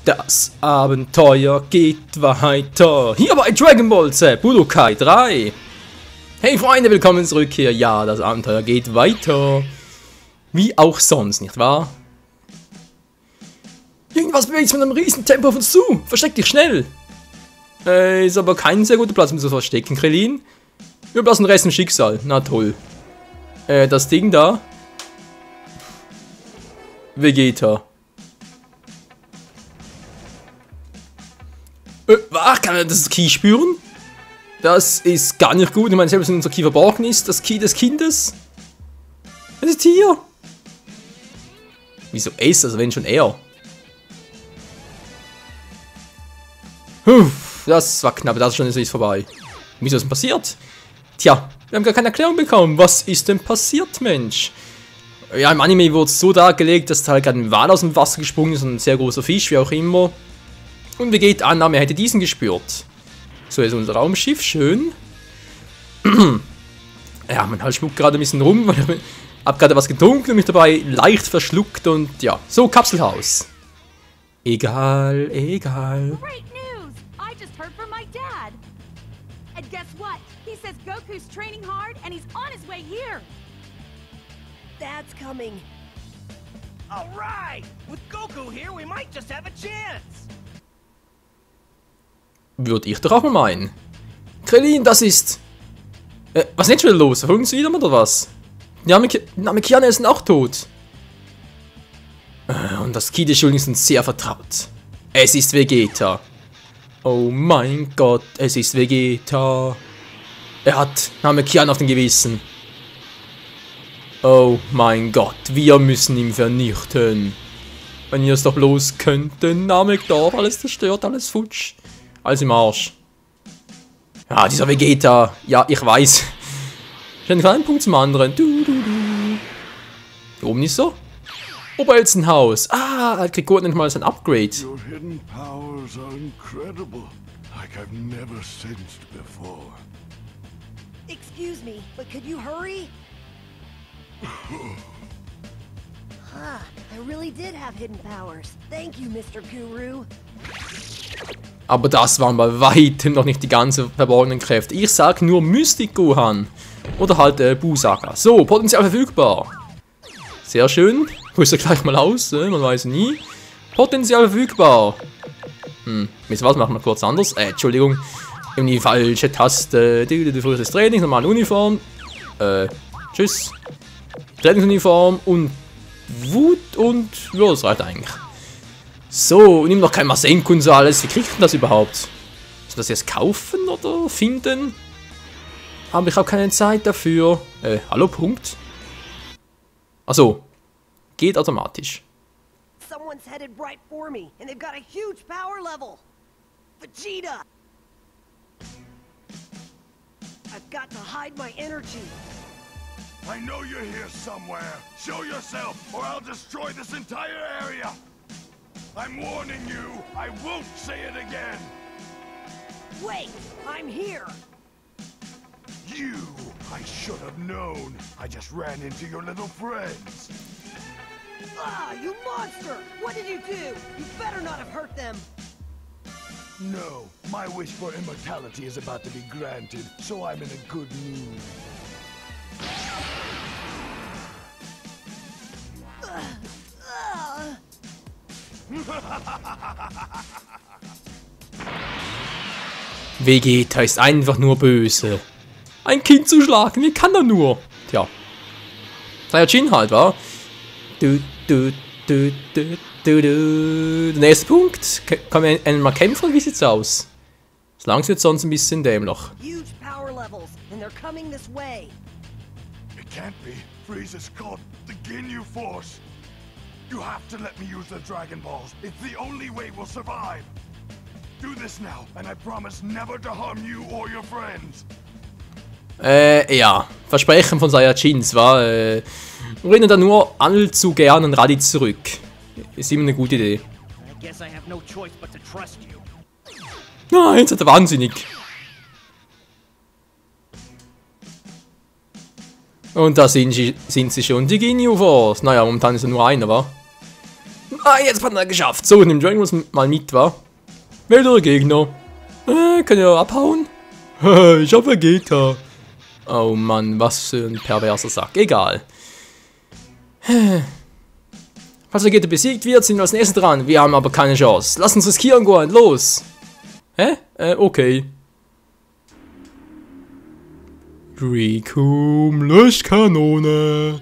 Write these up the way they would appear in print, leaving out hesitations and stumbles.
Das Abenteuer geht weiter. Hier bei Dragon Ball Z Budokai 3. Hey Freunde, willkommen zurück hier. Ja, das Abenteuer geht weiter. Wie auch sonst, nicht wahr? Irgendwas bewegt sich mit einem riesen Tempo auf uns zu. Versteck dich schnell. Ist aber kein sehr guter Platz, um zu verstecken, Krillin. Wir lassen den Rest im Schicksal. Na toll. Das Ding da. Vegeta. Kann er das Ki spüren? Das ist gar nicht gut. Ich meine, selbst wenn unser Ki verborgen ist, das Ki des Kindes. Es ist hier. Wieso es? Also wenn schon er. Das war knapp, das ist schon vorbei. Wieso ist denn passiert? Tja, wir haben gar keine Erklärung bekommen. Was ist denn passiert, Mensch? Ja, im Anime wurde es so dargelegt, dass da halt gerade ein Wal aus dem Wasser gesprungen ist, ein sehr großer Fisch, wie auch immer. Und Vegeta annahm, er hätte diesen gespürt. So, jetzt unser Raumschiff, schön. Ja, man halt schmuckt gerade ein bisschen rum, weil ich hab gerade was getrunken und mich dabei leicht verschluckt und ja. So, Kapselhaus. Egal, egal. Great news! I just heard from my dad. And guess what? He says Goku's training hard and he's on his way here. Dad's coming. All right! With Goku here, we might just have a chance. Würde ich doch auch mal meinen. Krillin, das ist... was ist jetzt wieder los? Folgen Sie wieder oder was? Die Namekianer sind auch tot. Und das Ki des Schuldigen sind sehr vertraut. Es ist Vegeta. Oh mein Gott, es ist Vegeta. Er hat Namekianer auf dem Gewissen. Oh mein Gott, wir müssen ihn vernichten. Wenn ihr es doch bloß könnt, den Namek da, alles zerstört, alles futsch. Alles im Arsch. Ja, dieser Vegeta. Ja, ich weiß. Schon von einem Punkt zum anderen. Hier oben ist so. Oberelzenhaus. Ah, er kriegt gut nicht mal sein Upgrade. Your hidden powers are incredible, like I've never sensed before. Excuse me, but could you hurry? Huh, I really did have hidden powers. Thank you, Mr. Guru. Aber das waren bei weitem noch nicht die ganzen verborgenen Kräfte. Ich sag nur Mystic Gohan. Oder halt Busaka. So, Potenzial verfügbar. Sehr schön. Rüst er gleich mal aus, man weiß nie. Potenzial verfügbar. Wisst ihr was, machen wir kurz anders. Entschuldigung. In die falsche Taste. Frühes Training, normale Uniform. Tschüss. Trainingsuniform und Wut und ja, das reicht eigentlich. So, nimm noch kein Masenko und so alles. Wie kriegt man das überhaupt? Soll ich das jetzt kaufen oder finden? Aber ich habe keine Zeit dafür. Hallo, Punkt. Achso. Geht automatisch. Someone's headed right for me, and they've got a huge power level. Vegeta! I've got to hide my energy. I know you're here somewhere. Show yourself, or I'll destroy this entire area. I'm warning you, I won't say it again. Wait, I'm here. You, I should have known. I just ran into your little friends. Ah, you monster! What did you do? You better not have hurt them. No, my wish for immortality is about to be granted, so I'm in a good mood. Vegeta ist einfach nur böse. Ein Kind zu schlagen, wie kann er nur? Tja. Saiyajin halt, wa? Der nächste Punkt. Kann man einmal kämpfen? Wie sieht's aus? Solange wird sonst ein bisschen dämlich. Huge power levels, and they're coming this way. It can't be. Frieza's called the Ginyu Force. You have to let me use the Dragon Balls. It's the only way we'll survive. Do this now, and I promise never to harm you or your friends. Ja. Versprechen von Saiyajins, war, erinnern da nur allzu gern an Raditz zurück. Ist immer eine gute Idee. I guess I have no choice but to trust you. Nein, jetzt ist er wahnsinnig. Und da sind sie schon, die Ginyu Force. Naja, momentan ist er nur einer, wa? Ah, jetzt hat er geschafft. So, nimm Dragon Balls mal mit, wa? Wilderer Gegner. Kann ja abhauen? Ich hab Vegeta. Oh Mann, was für ein perverser Sack. Egal. Falls Vegeta besiegt wird, sind wir als nächstes dran. Wir haben aber keine Chance. Lass uns riskieren, Gohan. Los. Hä? Okay. Rikum, Löschkanone.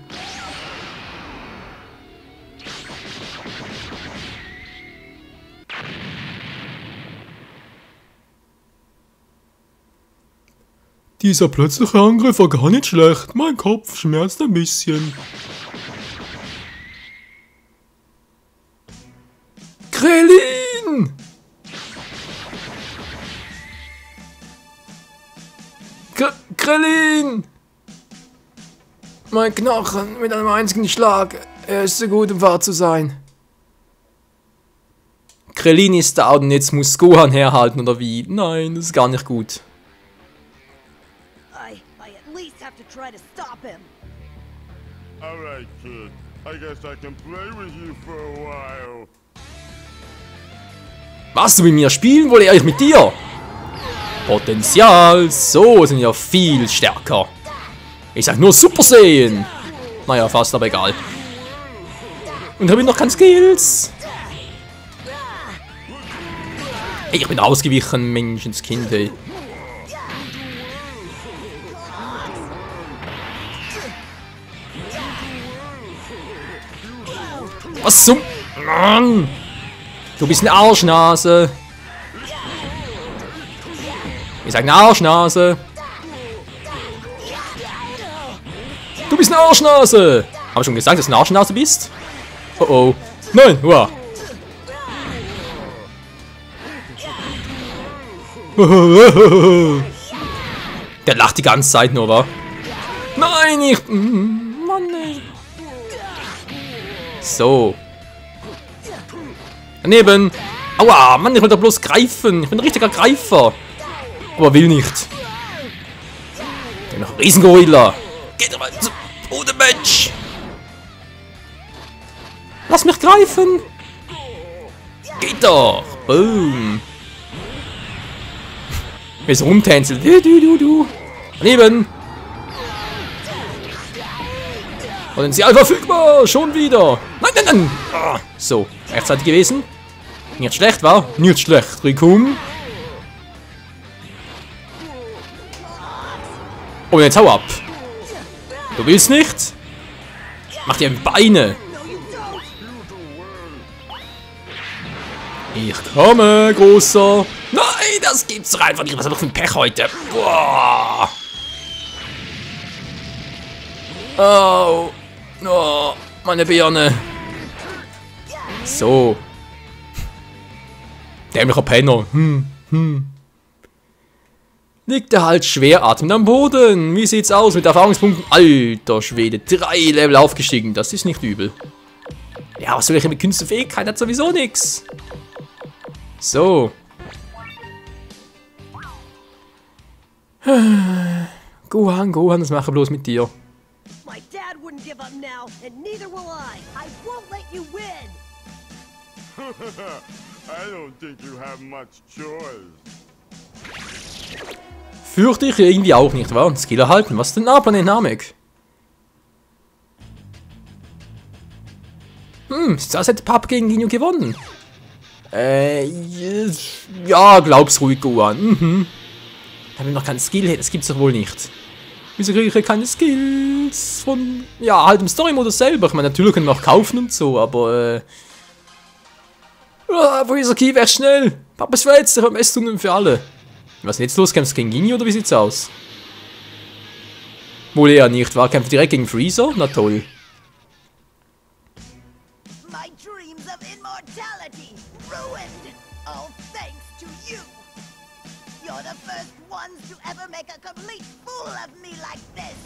Dieser plötzliche Angriff war gar nicht schlecht. Mein Kopf schmerzt ein bisschen. Krillin! Krillin! Mein Knochen mit einem einzigen Schlag. Er ist so gut, um wahr zu sein. Krillin ist da und jetzt muss Gohan herhalten, oder wie? Nein, das ist gar nicht gut. I at least have to try to stop him. Alright, kid. I guess I can play with you for a while. Was, du mit mir spielen? Wohl ehrlich mit dir? Potenzial, so sind ja viel stärker. Ich sag nur Super Saiyan. Naja, fast, aber egal. Und habe ich noch keine Skills. Hey, ich bin ausgewichen, Menschenskind, ey. Was zum... Mann! Du bist eine Arschnase. Ich sag eine Arschnase. Du bist eine Arschnase. Hab ich schon gesagt, dass du eine Arschnase bist? Oh oh. Nein, wow. Der lacht die ganze Zeit nur, wa? Nein, ich... Mann, ey. So. Daneben. Aua, Mann, ich will doch bloß greifen. Ich bin ein richtiger Greifer. Aber will nicht. Der noch Riesengorilla. Geht doch mal zu Boden, Mensch. Lass mich greifen. Geht doch. Boom. Wie es rumtänzelt. Du. Daneben. Potenzial verfügbar. Schon wieder. Nein. Ah, so, rechtzeitig gewesen. Nicht schlecht, war? Nicht schlecht. Rikum. Oh, jetzt hau ab. Du willst nicht? Mach dir Beine. Ich komme, Großer. Nein, das gibt's doch einfach nicht. Was hab ich für ein Pech heute? Boah. Oh. Oh, meine Birne. So. Dämlicher Penner. Liegt er halt schwer atmend am Boden. Wie sieht's aus mit Erfahrungspunkten? Alter Schwede, 3 Level aufgestiegen. Das ist nicht übel. Ja, was soll ich mit Künste und Fähigkeit? Hat sowieso nix. So. Gohan, das mache ich bloß mit dir. My dad wouldn't give up now, and neither will I. I won't let you win. I don't think you have much choice. Fürchte ich irgendwie auch nicht, wa? Ein Skill erhalten. Was ist denn Planet Namek? Das hätte Pap gegen Ginyu gewonnen. Ja, glaub's ruhig, Gohan. Haben wir noch keinen Skill? Das gibt's doch wohl nicht. Wieso kriege ich keine Skills von... Ja, halt im Story-Modus selber. Ich meine, natürlich können wir auch kaufen und so, aber... wo ist der Key? Wäre schnell. Papa ist verletzt, ich habe Essungen für alle. Was ist denn jetzt los? Kämpfst du gegen Ginyu oder wie sieht's aus? Wohl eher nicht, war? Kämpft direkt gegen Freezer? Na toll. My dreams of immortality ruined. All thanks to you. You're the first ones to ever make a complete fool of me like this.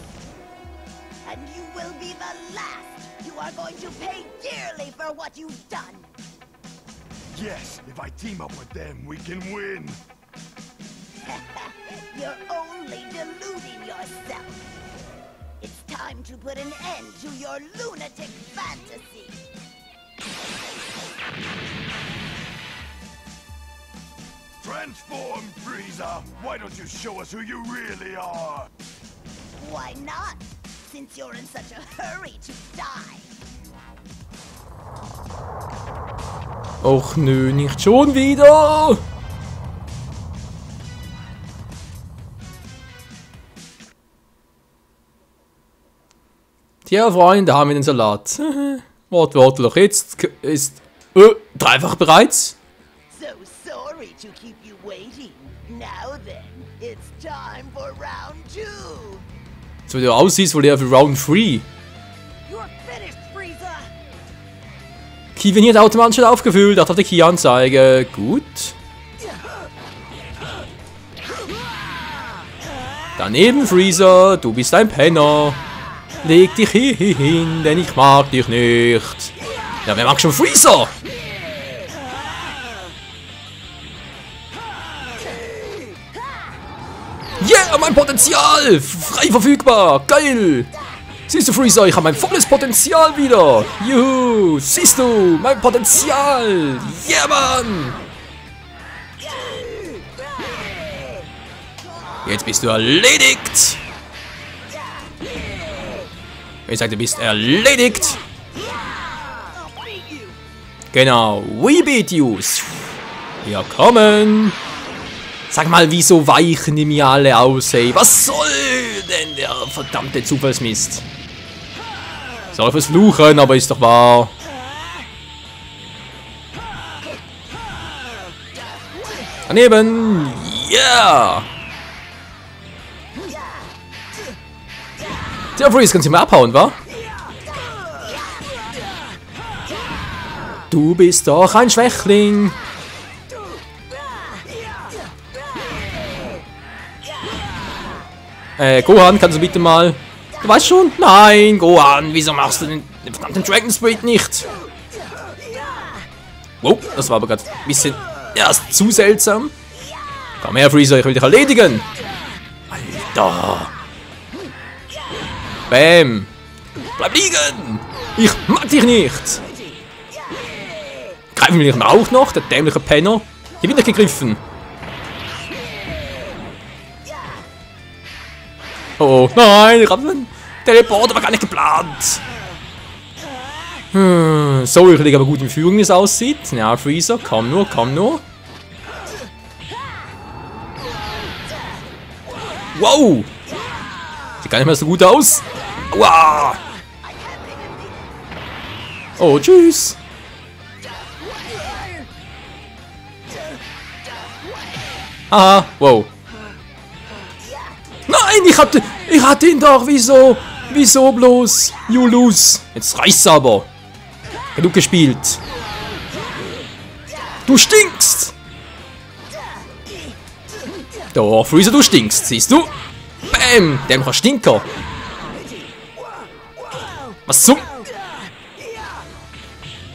And you will be the last. You are going to pay dearly for what you've done. Yes, if I team up with them, we can win. You're only deluding yourself. It's time to put an end to your lunatic fantasy. Transform, Frieza! Why don't you show us who you really are? Why not? Since you're in such a hurry to die. Och nö, nicht schon wieder! Tja, Freunde, haben wir den Salat. Wortwörtlich, jetzt ist... dreifach bereits? So sorry to keep you waiting. Now then, it's time for round 2. So wie du aussiehst, wohl eher für Round 3. You're finished, Frieza! Ki wird automatisch schon aufgefüllt, auf der Ki-Anzeige. Gut. Daneben, Freezer, du bist ein Penner. Leg dich hier hin, denn ich mag dich nicht. Ja, wer mag schon Freezer? Yeah, mein Potenzial! Frei verfügbar! Geil! Siehst du, Freezer, ich habe mein volles Potenzial wieder! Juhu! Siehst du, mein Potenzial! Yeah, Mann! Jetzt bist du erledigt! Ich sag, du bist erledigt! Genau, we beat you! Wir kommen! Sag mal, wie so weichen die mir alle aus, ey. Was soll denn der verdammte Zufallsmist? Soll fürs Fluchen, aber ist doch wahr. Daneben! Yeah! Der Freeze kannst du mal abhauen, wa? Du bist doch ein Schwächling! Gohan, kannst du bitte mal... Du weißt schon? Nein, Gohan, wieso machst du den verdammten Dragon Spirit nicht? Wow, das war aber gerade ein bisschen... Ja, ist zu seltsam. Komm her, Freezer, ich will dich erledigen. Alter. Bam. Bleib liegen. Ich mag dich nicht. Greifen wir mich auch noch, der dämliche Penner. Hier wird nicht gegriffen. Oh, nein, ich hab einen Teleport, aber gar nicht geplant. So, ich liege aber gut in Führung, wie es aussieht. Ja, Freezer, komm nur, komm nur. Wow! Sieht gar nicht mehr so gut aus. Wow! Oh, tschüss! Aha, wow. Nein, ich hatte ihn doch, wieso bloß? You lose. Jetzt reicht's aber. Genug gespielt. Du stinkst! Doch, Freezer, du stinkst, siehst du? Bam! Der Stinker. Was zum?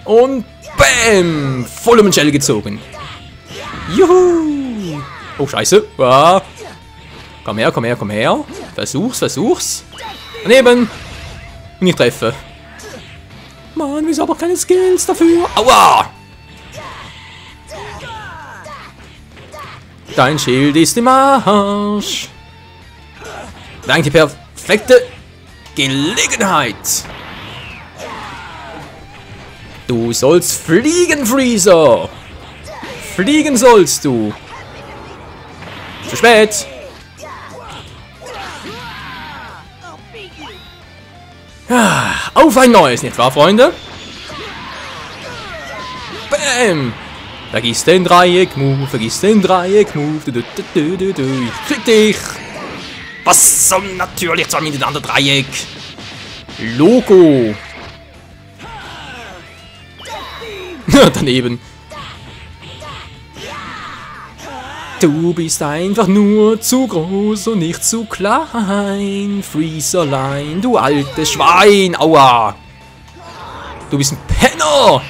Und bam! Voll um den Shell gezogen. Juhu! Oh, scheiße. Ah. Komm her, komm her, komm her. Versuch's. Daneben. Und ich treffe. Mann, wieso aber keine Skills dafür? Aua! Dein Schild ist im Arsch. Danke, die perfekte Gelegenheit. Du sollst fliegen, Freezer. Fliegen sollst du. Zu spät. Auf ein neues, nicht wahr, Freunde? Bam! Vergiss den Dreieck-Move, vergiss den Dreieck-Move. Ich krieg dich! Was zum natürlich zwar miteinander Dreieck? Logo! Daneben. Du bist einfach nur zu groß und nicht zu klein, Freezerlein, du altes Schwein, aua! Du bist ein Penner!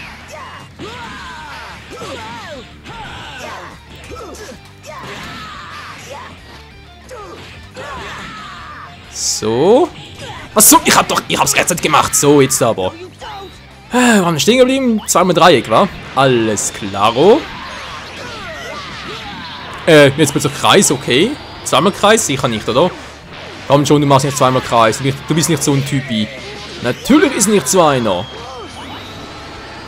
So. Was so? Ich hab's rechtzeitig gemacht. So, jetzt aber. Wir haben stehen geblieben. Zweimal Dreieck, wa? Alles klaro. Jetzt plötzlich Kreis, okay. Zweimal Kreis? Sicher nicht, oder? Komm schon, du machst nicht zweimal Kreis. Du bist nicht so ein Typi. Natürlich ist nicht so einer.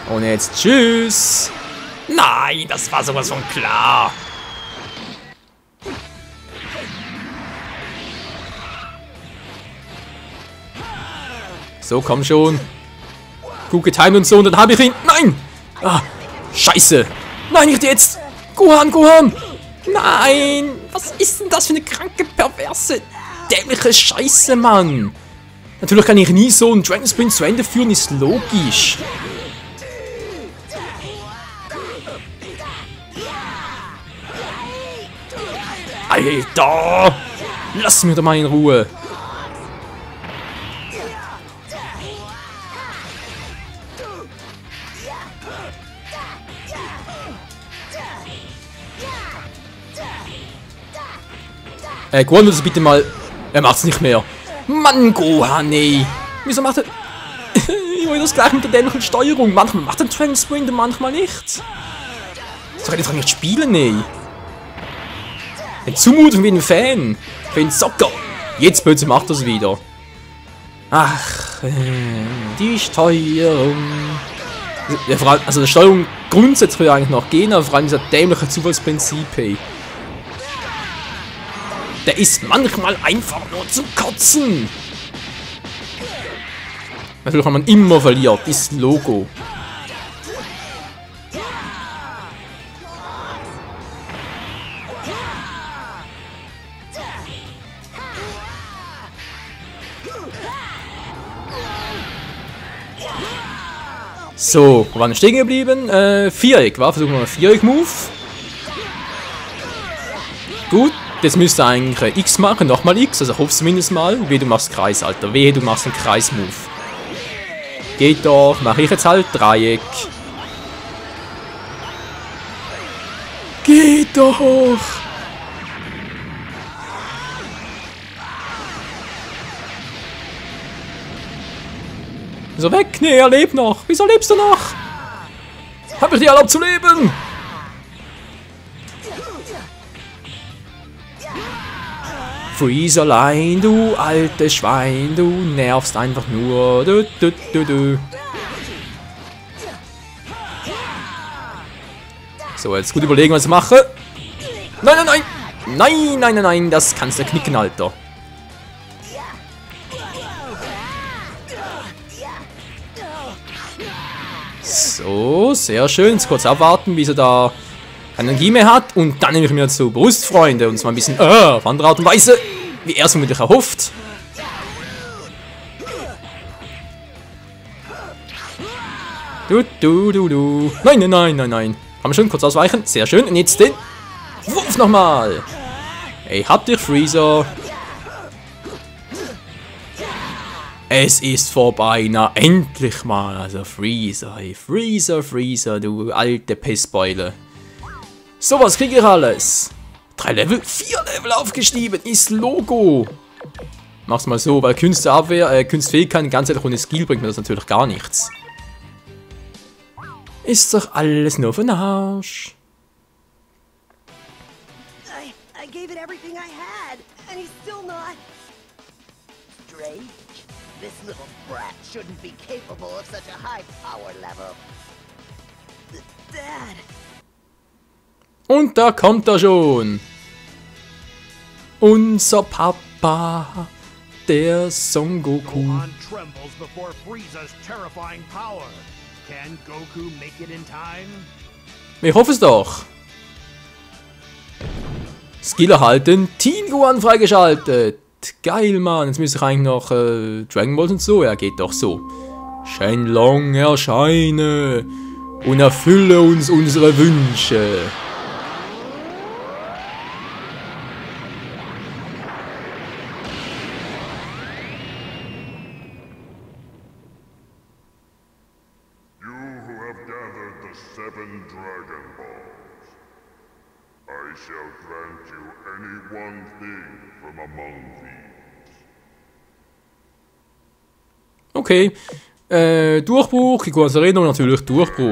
Und jetzt tschüss. Nein, das war sowas von klar. So, komm schon. Gut getimt und so, und dann habe ich ihn. Nein! Ah, scheiße. Nein, nicht jetzt. Gohan, Gohan. Nein. Was ist denn das für eine kranke, perverse, dämliche Scheiße, Mann? Natürlich kann ich nie so einen Dragon Sprint zu Ende führen, ist logisch. Alter! Lass mich doch mal in Ruhe. Gohan, willst du bitte mal... Er macht's nicht mehr. Mann, Gohan, ey. Wieso macht er... Ich will das gleich mit der dämlichen Steuerung. Manchmal macht er Dragon Sprint und manchmal nicht. So kann ich doch nicht spielen, ey. Eine Zumutung wie ein Fan. Für einen Zocker. Jetzt plötzlich macht er es wieder. Ach, die Steuerung. Ja, vor allem, also die Steuerung grundsätzlich würde eigentlich noch gehen, aber vor allem dieser dämliche Zufallsprinzip, ey. Der ist manchmal einfach nur zu kotzen. Natürlich, wenn man immer verliert, ist Logo. So, wo waren wir stehen geblieben? Viereck, war? Versuchen wir mal Viereck-Move. Gut, jetzt müsste eigentlich X machen, nochmal X, also hoffe zumindest mal. Wehe, du machst Kreis, Alter. Wehe, du machst einen Kreis-Move. Geht doch, mache ich jetzt halt Dreieck. Geht doch! So weg? Nee, er lebt noch. Wieso lebst du noch? Hab ich dir erlaubt zu leben? Freezeerlein, du altes Schwein, du nervst einfach nur. Du. So, jetzt gut überlegen, was ich mache. Nein, das kannst du knicken, Alter. So, sehr schön. Jetzt kurz abwarten, bis er da keine Energie mehr hat. Und dann nehme ich mir zu Brustfreunde. Und zwar ein bisschen auf andere Art und Weise, wie er es vermutlich erhofft. Du. Nein. Kann man schon kurz ausweichen. Sehr schön. Und jetzt den Wurf nochmal. Ey, habt ihr Freezer? Es ist vorbei, na endlich mal. Also Freezer, hey, Freezer, du alte Pissbeule. So, was kriege ich alles? 3 Level, 4 Level aufgestiegen, ist Logo. Mach's mal so, weil Künsteabwehr, Kunstfähigkeit, ganz ehrlich, ohne Skill bringt mir das natürlich gar nichts. Ist doch alles nur für den Arsch. I gave it everything I had, and he's still not... Strange. This little brat shouldn't be capable of such a high power level. Dad. Und da kommt er schon. Unser Papa, der Son Goku. Gohan trembles before Frieza's terrifying power. Can Goku make it in time? Ich hoffe es doch. Skill erhalten, Teen Gohan freigeschaltet. Geil, Mann. Jetzt müsste ich eigentlich noch Dragon Balls und so. Ja, geht doch so. Shenlong erscheine und erfülle uns unsere Wünsche. You who have gathered the 7 Dragon Balls, I shall grant you any one thing from among these. Okay. Durchbruch. Goku's Erinnerung natürlich Durchbruch. I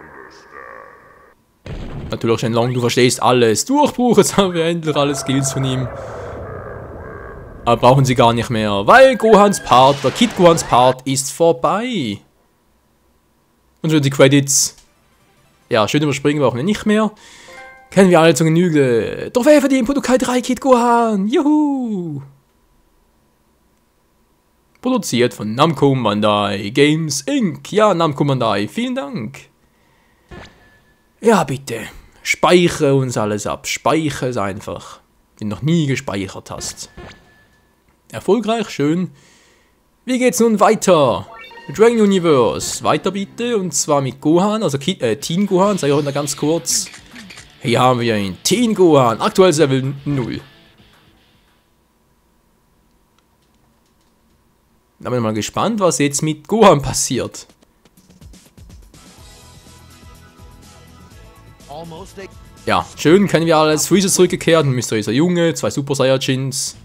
understand. Natürlich schon lang, du verstehst alles. Durchbruch, jetzt haben wir endlich alle Skills von ihm. Aber brauchen sie gar nicht mehr, weil Gohans Part, der Kid Gohans Part, ist vorbei. Und schon die Credits. Ja, schön überspringen brauchen wir nicht mehr. Kennen wir alle zur Genüge. Trophäe für die Budokai 3 Kid Gohan. Juhu! Produziert von Namco Bandai Games Inc. Ja, Namco Bandai, vielen Dank. Ja, bitte. Speichere uns alles ab. Speichere es einfach. Den du noch nie gespeichert hast. Erfolgreich, schön. Wie geht's nun weiter? Dragon Universe. Weiter bitte. Und zwar mit Gohan, also Teen Gohan, sage ich auch noch ganz kurz. Hier haben wir ihn. Teen Gohan. Aktuelles Level 0. Da bin ich mal gespannt, was jetzt mit Gohan passiert. Ja, schön, kennen wir alles. Freezer zurückgekehrt, ein mysteriöser Junge, 2 Super Saiyajins.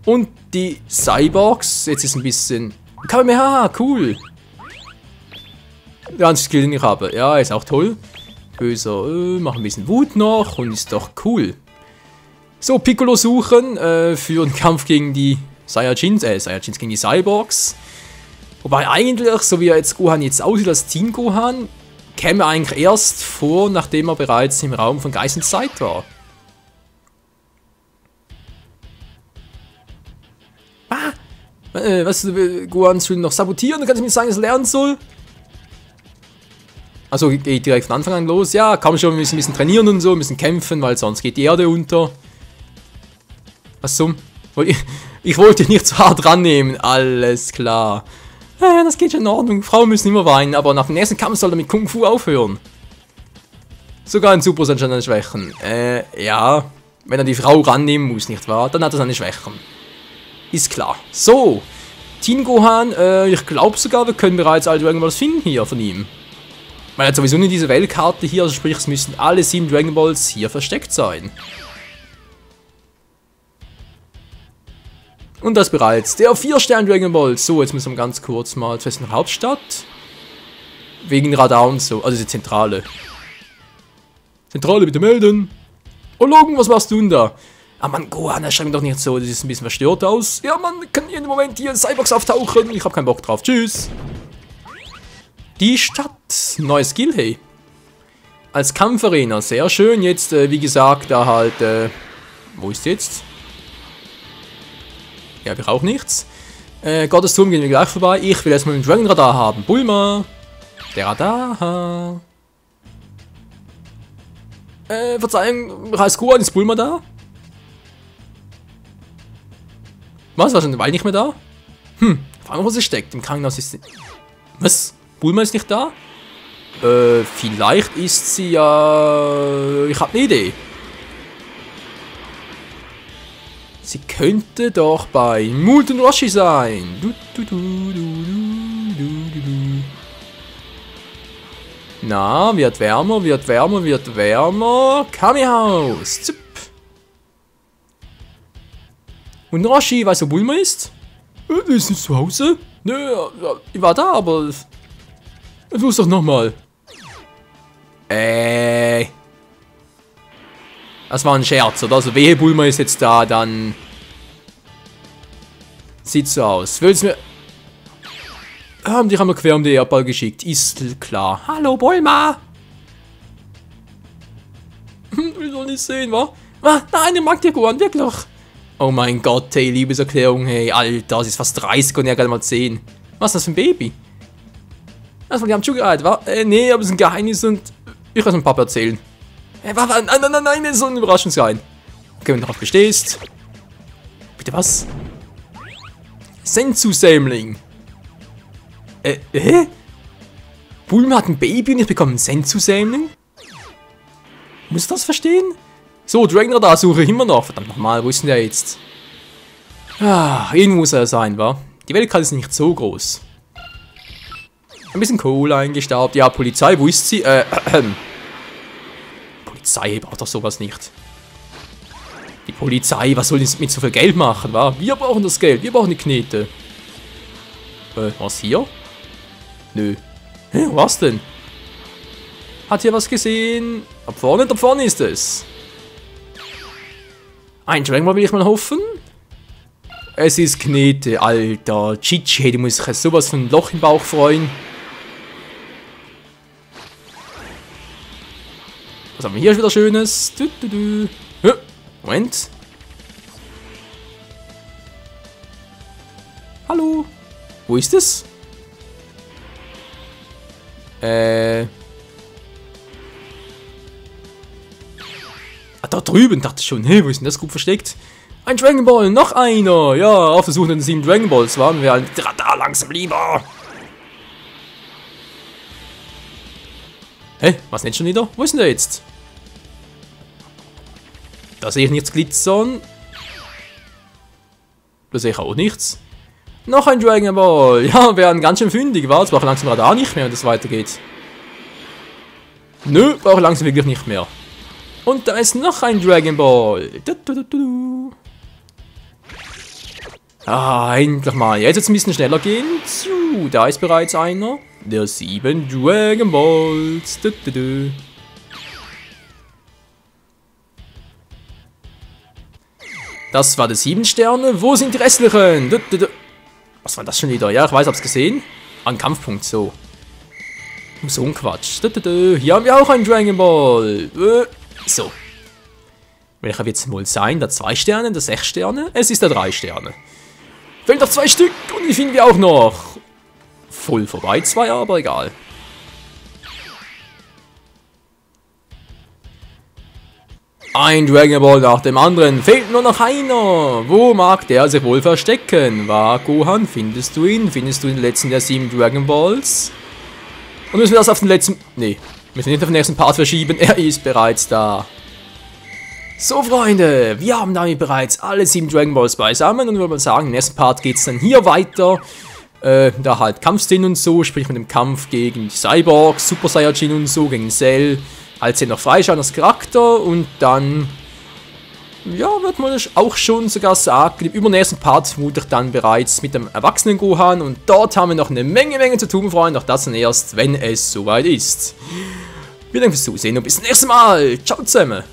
Und die Cyborgs, jetzt ist ein bisschen... Kamehameha, cool. Der einzige Skill, den ich habe. Ja, ist auch toll. Böser, macht ein bisschen Wut noch und ist doch cool. So, Piccolo suchen für den Kampf gegen die Saiyajins gegen die Cyborgs. Wobei eigentlich, so wie er jetzt Gohan jetzt aussieht als Teen Gohan, käme er eigentlich erst vor, nachdem er bereits im Raum von Geist und Zeit war. Was, Gohan will noch sabotieren, dann kannst du mir sagen, dass er lernen soll? Also geht direkt von Anfang an los. Ja, komm schon, wir müssen ein bisschen trainieren und so, wir müssen kämpfen, weil sonst geht die Erde unter. Was zum? Ich wollte nicht zu hart rannehmen, alles klar. Ja, das geht schon in Ordnung, Frauen müssen immer weinen, aber nach dem nächsten Kampf soll er mit Kung Fu aufhören. Sogar ein Super Saiyan hat seine Schwächen. Ja, wenn er die Frau rannehmen muss, nicht wahr? Dann hat er seine Schwächen. Ist klar. So, Teen Gohan, ich glaube sogar, wir können bereits also irgendwas finden hier von ihm. Weil er hat sowieso nicht diese Weltkarte hier, also sprich, es müssten alle 7 Dragon Balls hier versteckt sein. Und das bereits der 4-Stern Dragon Ball. So, jetzt müssen wir ganz kurz mal zur Hauptstadt. Wegen Radar und so, also die Zentrale. Zentrale, bitte melden. Oh Logan, was machst du denn da? Ah Mann, Gohan, er schreibt doch nicht so, das sieht ein bisschen verstört aus. Ja Mann, kann jeden Moment hier in Cyborgs auftauchen. Ich habe keinen Bock drauf. Tschüss. Die Stadt. Neues Skill, hey. Als Kampfarena, sehr schön. Jetzt, wie gesagt, da halt, wo ist jetzt? Ja, wir auch nichts. Gottes Turm gehen wir gleich vorbei. Ich will erstmal den Dragon Radar haben. Bulma. Der Radar. Verzeihung, heißt Gohan, ist Bulma da? Was, war schon eine Weile nicht mehr da? Vor allem, wo sie steckt. Im Krankenhaus ist sie... Was? Bulma ist nicht da? Vielleicht ist sie ja... Ich habe eine Idee. Sie könnte doch bei Molten Roshi sein. Na, wird wärmer, wird wärmer, wird wärmer. Kami-Haus. Zup. Und Roshi, weißt du, wo Bulma ist? Die ist nicht zu Hause. Nö, ich war da, aber... Versuch's doch nochmal. Das war ein Scherz, oder? Also, wehe, Bulma ist jetzt da, dann... Sieht so aus. Willst du mir... Haben dich einmal quer um die Erdball geschickt. Ist klar. Hallo, Bulma! Ich soll nicht sehen, wa? Nein, ich mag dir Gohan, wirklich. Oh mein Gott, hey, Liebeserklärung, hey, Alter, sie ist fast 30 und er gerade mal 10. Was ist das für ein Baby? Das war die Handschuhe gereiht, wa? Nee, aber es ist ein Geheimnis und ich kann es dem Papa erzählen. Nein, das soll eine Überraschung sein. Okay, wenn du darauf bestehst. Bitte was? Senzu-Sämling. Bulma hat ein Baby und ich bekomme einen Senzu-Sämling? Muss ich das verstehen? So, Dragon Radar suche ich immer noch. Verdammt nochmal, wo ist denn der jetzt? Ah, irgendwo muss er sein, wa? Die Weltkarte ist nicht so groß. Ein bisschen Kohle eingestaubt. Ja, Polizei, wo ist sie? Polizei braucht doch sowas nicht. Die Polizei, was soll die mit so viel Geld machen, wa? Wir brauchen das Geld, wir brauchen die Knete. Was hier? Nö. Hä, was denn? Hat hier was gesehen? Da vorne ist es. Ein Dragon Ball will ich mal hoffen. Es ist Knete, Alter. Chichi, du musst dich sowas von Loch im Bauch freuen. Was haben wir hier wieder Schönes? Moment. Hallo? Wo ist es? Ah, da drüben, dachte ich schon. Hey, wo ist denn das gut versteckt? Ein Dragon Ball, noch einer. Ja, auf der Suche nach den 7 Dragon Balls waren wir halt da langsam lieber. Hä? Was nicht schon wieder? Wo ist denn der jetzt? Da sehe ich nichts glitzern. Da sehe ich auch nichts. Noch ein Dragon Ball. Ja, wir werden ganz schön fündig. War, jetzt brauche ich langsam Radar nicht mehr, wenn das weitergeht. Nö, brauche ich langsam wirklich nicht mehr. Und da ist noch ein Dragon Ball. Ah, endlich mal. Jetzt wird es ein bisschen schneller gehen. Da ist bereits einer. Der 7 Dragon Balls. Das war der 7 Sterne. Wo sind die restlichen? Was war das schon wieder? Ja, ich weiß, hab's gesehen. Ein Kampfpunkt, so. So ein Quatsch. Hier haben wir auch einen Dragon Ball. So. Welcher wird es wohl sein? Der 2 Sterne, der 6 Sterne? Es ist der 3 Sterne. Fehlen noch 2 Stück und die finden wir auch noch. Voll vorbei, 2, aber egal. Ein Dragon Ball nach dem anderen. Fehlt nur noch einer. Wo mag der sich wohl verstecken? War Gohan? Findest du ihn? Findest du den letzten der 7 Dragon Balls? Und müssen wir das auf den letzten... Nee, müssen wir nicht auf den nächsten Part verschieben. Er ist bereits da. So, Freunde, wir haben damit bereits alle 7 Dragon Balls beisammen. Und ich würde mal sagen, im nächsten Part geht es dann hier weiter. Da halt Kampfszenen und so, sprich mit dem Kampf gegen die Cyborgs, Super Saiyajin und so, gegen Cell. Als noch freischauen als Charakter und dann, ja, wird man das auch schon sogar sagen, im übernächsten Part vermute ich dann bereits mit dem erwachsenen Gohan und dort haben wir noch eine Menge zu tun, Freunde, doch das dann erst, wenn es soweit ist. Vielen Dank fürs Zusehen und bis zum nächsten Mal. Ciao zusammen.